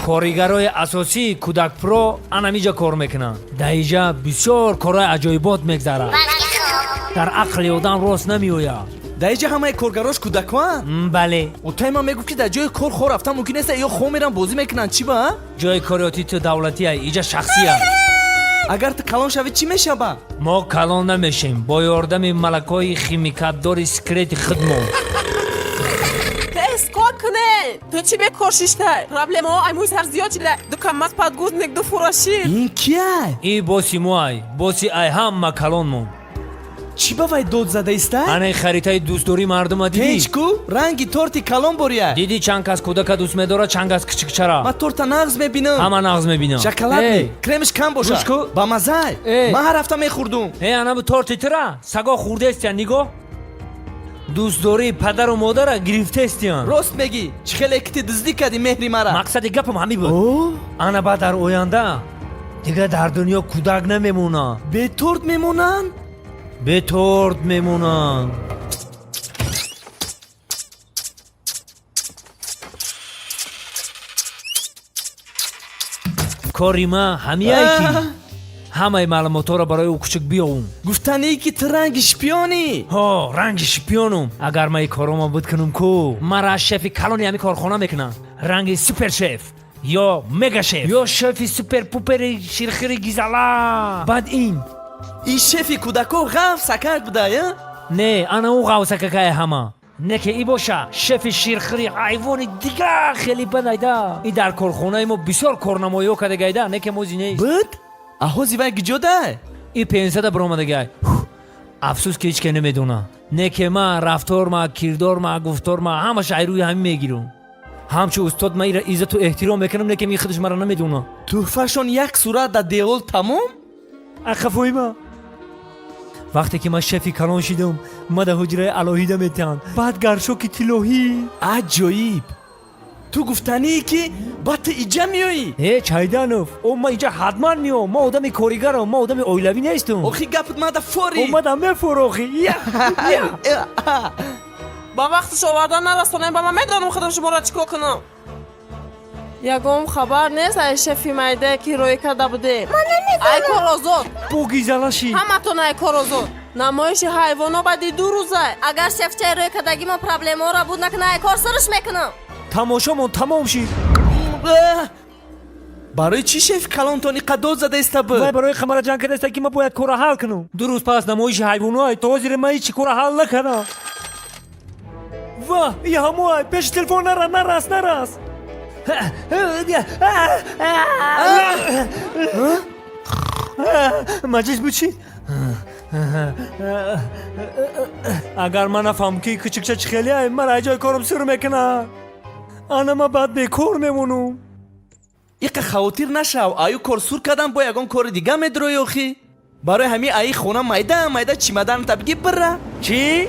Коригарои асосии Кӯдакпро анамиҷа кор мекунанд. Дар иҷа бисёр корҳои аҷоибот мегзарад. Дар ақли одам рост намеояд. Дар иҷа ҳамаи коргарош кӯдакоанд? Бале. Отаи ман мегуфт, ки дар ҷои кор хор рафтан мумкин нест, ё хом меран, бозӣ мекунанд. Чӣ ба? Ҷои кориёти ту давлатия, иҷа шахсия. Агар ту калон шавӣ, чӣ мешава? Мо калон намешем, бо ёрдами малакаҳои химикатдори секрети худмон. Тез кор кунед! Ту чӣ бекор шиштай? Проблемаҳо ай мӯи сар зиёд шида. Ду КамАЗ подгузник, ду фура шир. Ин кияй? И босси моай, босси ай ҳама калонмон. Чӣ ба вай дод зада истай? Ане харитаи дӯстдории мардума дидӣ? Ҳеҷ ку ранги торти калон бория. Дидӣ, чанд кас кӯдака дӯст медорад, чанд кас кичикчара? Ман торта нағз мебинам. Ҳама нағз мебинам. Шоколадный, кремаш кам боша. Гӯш ку. Ба мазай. Эй. Ман ҳар ҳафта мехӯрдум. Э, анабу торти тира саго хӯрдестиян, нигоҳ. Дӯстдории падару модара гирифтестиян. Рост мегӣ, чӣ хеле ки ти дуздӣ кардӣ меҳри мара. Мақсади гапам ҳамин буд. О. Ана баъд дар оянда дигар дар дунё кӯдак намемонад. Беторт мемонанд? Беторт мемонанд. Кори ман ҳамияе, ки ҳамаи маълумотҳоро барои ӯ кӯчик биёвум. Гуфтанӣ, ки ту ранги шпионӣ. Ҳо, ранги шпионум. Агар ман ин корома буд кунум ку, мара шефи калони ҳамин корхона мекунам, ранги супершеф ё мегашеф ё шефи супер-пупери ширхири гизала. Баъд ин Ин шефи кӯдако ғафсакак буда, я? Не, ана ӯ ғавсакакае ҳама, не ки и боша шефи ширхири ҳайвони дигар хеле бадайда. И дар корхонаи мо бисёр корнамоиҳо кардагайда, не ки мози нест. Буд? Аҳози вай гиҷодай? И пенсияда биромадагай. Афсӯс, ки ҳеҷ ке намедона, не ки ман рафторма, кирдорма, гуфторма ҳамаша ай рӯи ҳамин мегирам. Ҳамчун устод ман ира иззату эҳтиром мекунам, не ки ми худаш мара намедона. Тӯҳфашон як сурат дар девол, тамом. Ақафоима. Вақте ки ман шефи калон шидам, ма дар ҳуҷраи алоҳида метиҳанд, баъд гаршоки тиллоҳӣ. Аҷоиб! Ту гуфтанӣ, ки баъд ту иҷа меоӣ? Э, Чайданов, о, ман инҷа ҳатман меом. Ман одами коригарам, ман одами оилавӣ нестам. Охи, гапат мада форӣ. Омадам, мефурохи. Я я. Ба вақташ овардан нарасонем, ба ман медонам худам шуморо чӣ кор кунам. Ягон хабар нест ай шефи майдае, ки роӣ карда будем? Ай кор озод. Богизалаши. Ҳаматон ай кор озод. Намоиши ҳайвоно баъди 2 рӯза. Агар шефчаи рӯй кардагӣ мо проблемаҳоро буд накунад, ай кор сирш мекунам. Тамошомон тамом шид. Барои чӣ шефи калонтон иқа дод зада иста Вай буд? барои қамара ҷанг кардаста, ки ман бояд корро ҳал кунам. 2 рӯз пас намоиши ҳайвоноай, то ҳозире ман ҳеҷ корро ҳал накардам. Ва и ҳамоай, пеши телефон нара, нарас, нарас. Маҷлис буд чӣ? Агар ман нафаҳмам, ки кӯчикча чӣ хелеай, ман ай ҷои корам сур мекунам. Ана ман баъд бекор мемонам. Иқа хавотир нашав, аю кор сур кардам, бо ягон кори дига медрои. Охи, барои ҳамин аи хона майда майда чимаданата биги, бира. Чӣ?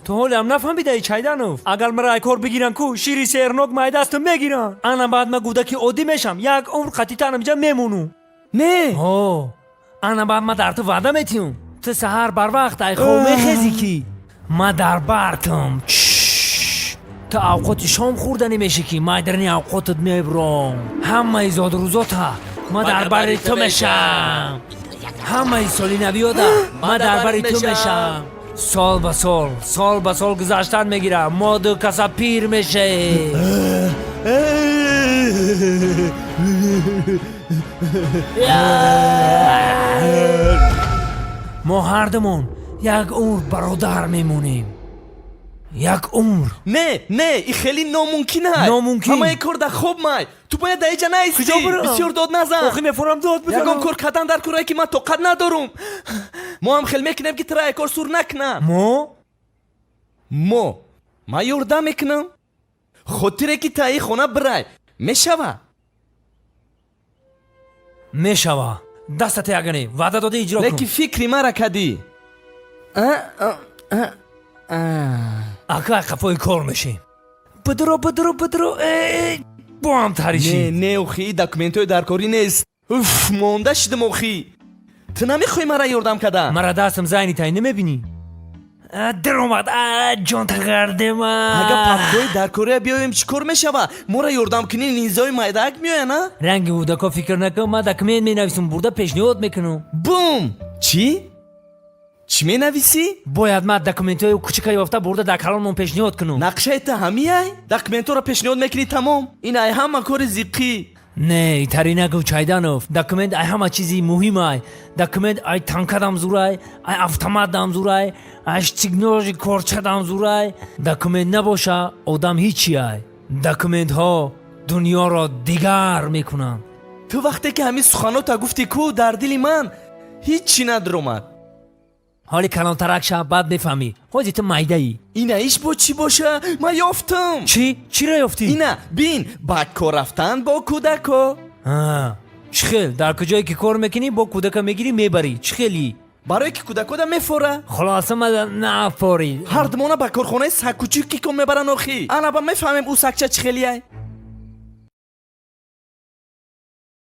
Ту ҳолиам нафаҳмидаи, Чайданов. Агар мара ай кор бигирам ку, шири сернок майдасту мегирам. Ана баъд ман гудаки оддӣ мешам, як умр қатитанам иҷа мемонум. Не. Ҳо, ана баъд ман дар ту ваъда метиҳам: ту саҳар барвақт ай хоб мехезӣ, ки ман дар бартам. Ту авқоти шом хӯрданӣ мешӣ, ки майдарни авқотат мебуром. Ҳамаи зодрӯзота ман дар бари ту мешам, ҳамаи соли навиёда ман дар бари ту мешам. Сол ба сол, сол ба сол гузаштан мегирам, мо ду каса пир мешавем. Мо ҳардумон як умр бародар мемонем, як умр. Не, не, и хеле номумкин ай. Номумкин? Ҳамаи кор дар хоб май, ту бояд дар иҷа наистӣ. Куҷо бурам? Бисёр дод назан. Охи, мефурам дод Ягон бизанам. кор кардан дар курае, ки ман тоқат надорум. Мо ҳам хел мекунем, ки тура ай кор сур накунам. Мо? Мо, ман ёрдам мекунам, хотире ки таи хона бирай. Мешава? Мешава. Дастате ягане, ваъда додӣ, иҷро кун. Леки фикри мара кадӣ. Ака, қафои кор мешем. Бидро, бидро, бидро, э, боам Не. Тариши. Не, охи, документҳои даркорӣ нест. Уф, монда шидам. Охи, ту намехоҳӣ мара ёрдам кардан? Мара дастам зайни тай, намебинӣ? Даромад, ҷон тагардема. Агар папкои дар корея биёем, чӣ кор мешава? Моро ёрдам кунӣ, нинзои майдаак меоян, а? Ранги кӯдако фикр накун, ман документ менависам, бурда пешниҳод мекунам. Бум! Чӣ? Чӣ менависӣ? Бояд ман документҳои кучика ёфта, бурда дар калонмон пешниҳод кунам. Нақшаи та ҳамияй? Документҳоро пешниҳод мекунӣ, тамом? Ин ай ҳама кори зиққӣ. Не, итари нагӯ, Чайданов. Документ ай ҳама чизи муҳимай. Документ ай танкадам зурай, ай автоматдам зурай, ай штык-ножи, корчадам зурай. Документ набоша, одам ҳичи ай. Документҳо дунёро дигар мекунанд. Ту вақте ки ҳамин суханота гуфтӣ ку, дар дили ман ҳеҷ чӣ надромад. Ҳоли калонтарак ша, баъд мефаҳмӣ. Ҳози ту майдаӣ. Ина, иш бо чӣ боша? Ман ёфтам. Чӣ? Чиро ёфтӣ? Ина бин, ба кор рафтан бо кӯдако. Чӣ хел? Дар куҷое ки кор мекунӣ, бо кӯдака мегирӣ, мебарӣ? Чӣ хели? Барое ки кӯдакода мефора. Хулоса, мада нафорӣ. Ҳардумона ба корхонаи сагкучики ко мебаранд охи. Ана ба мефаҳмем, ӯ сагча чӣ хелияй.